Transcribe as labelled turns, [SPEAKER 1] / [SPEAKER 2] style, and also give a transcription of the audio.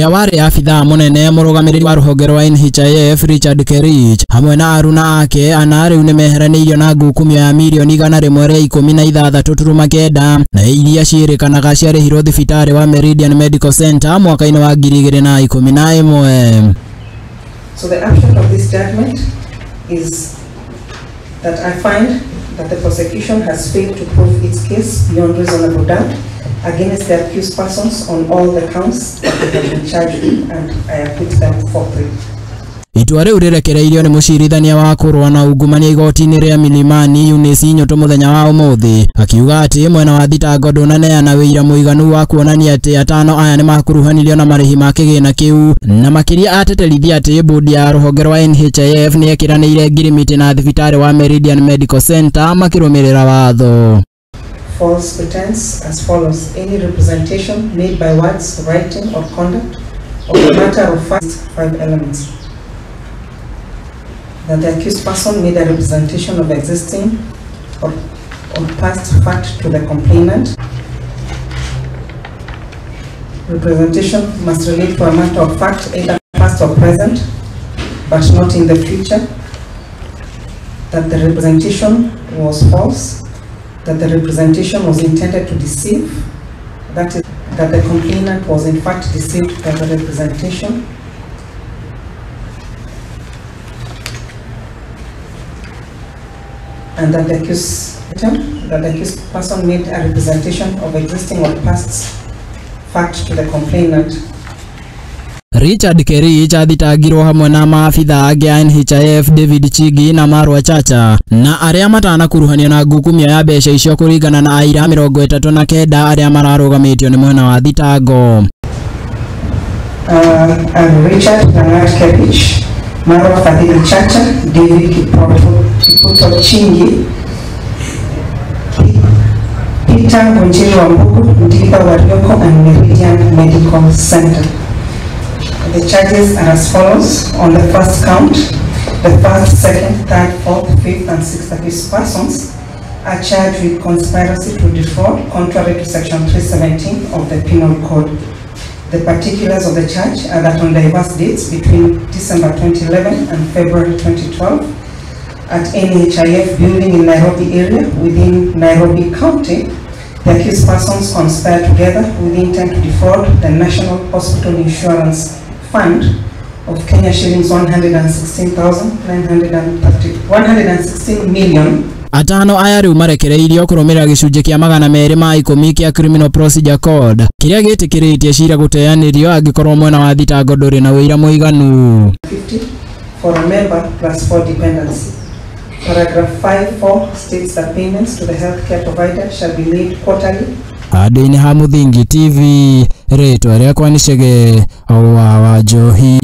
[SPEAKER 1] Ũrĩa warĩ abithaa mũnene mũrũgamĩrĩri wa rũhonge rwa NHIF Richard Kerich hamwe na aruna ake ana rĩu nĩmeheranĩirio na ngukumio ya mirioni 116.9 na iria ciĩrĩkanaga ciarĩhirwo thibitarĩ wa Meridian Medical Center mwaka-inĩ wa 2011.
[SPEAKER 2] So the upshot of this judgment is that I find that the prosecution has failed to prove its case beyond reasonable doubt against the accused persons on all the counts that they have been charged with, and I acquit them forthwith.
[SPEAKER 1] Itua rĩu rĩrekereirio nĩ mũcirithania wa kũrũa na ungumania igoti-inĩ rĩa Milimani Eunice Nyutu mũthenya wa ũmũthĩ, akiuga atĩ mwena wa thitango ndũnaneana wĩira mũiganu wa kuonania atĩ atano aya nĩmakuruhanirio na marĩhi ma kĩgĩna kĩu, na makĩria ateterithia atĩ bodi ya rũhonge rwa NHIF nĩyekĩranĩire ngirimiti na thibitarĩ wa Meridian Medical Center makĩrũmĩrĩra watho.
[SPEAKER 2] False pretense as follows: any representation made by words, writing or conduct of a matter of fact, 5 elements. That the accused person made a representation of existing or past fact to the complainant. Representation must relate to a matter of fact, either past or present, but not in the future. That the representation was false, that the representation was intended to deceive, that is, that the complainant was in fact deceived by the representation. And that the accused person made a representation of existing or past fact to the complainant.
[SPEAKER 1] Richard Kerich athitangirwo hamwe na maabithaa angĩ a NHIF David Chigi na Marwa Chacha na arĩa matanakuruhanio na ngukumio ya mbeca icio kũringana na aira 39 arĩa mararũgamĩtio nĩ mwena wa thitango.
[SPEAKER 2] Richard Langat Kerich, Marwa Fadhili Chacha, David Kipoto Chingi, Peter Ngunjiri Wambugu, Ndiba Warioko, and Meridian Medical Center. The charges are as follows. On the first count, the first, second, third, fourth, fifth, and sixth accused persons are charged with conspiracy to defraud contrary to section 317 of the Penal Code. The particulars of the charge are that on diverse dates between December 2011 and February 2012, at NHIF building in Nairobi area within Nairobi County, the accused persons conspired together with the intent to defraud the National Hospital Insurance Fund of Kenya shillings 116 million.
[SPEAKER 1] Atano aya rĩu marekereirio kũrũmĩrĩra gĩcunjĩ kĩa 210 kĩa Criminal Procedure Code kĩrĩa gĩtĩkĩrĩtie cira gũteanĩrio angĩkorwo mwena wa thitango ndũrĩ na ũira mũiganu.
[SPEAKER 2] 50 for a member plus 4 dependents. Paragraph 5.4 states that payments to the healthcare provider shall be made quarterly.
[SPEAKER 1] Handũ-inĩ ha Mũthingi TV, rĩtwa rĩakwa nĩ Chege wa Njohi.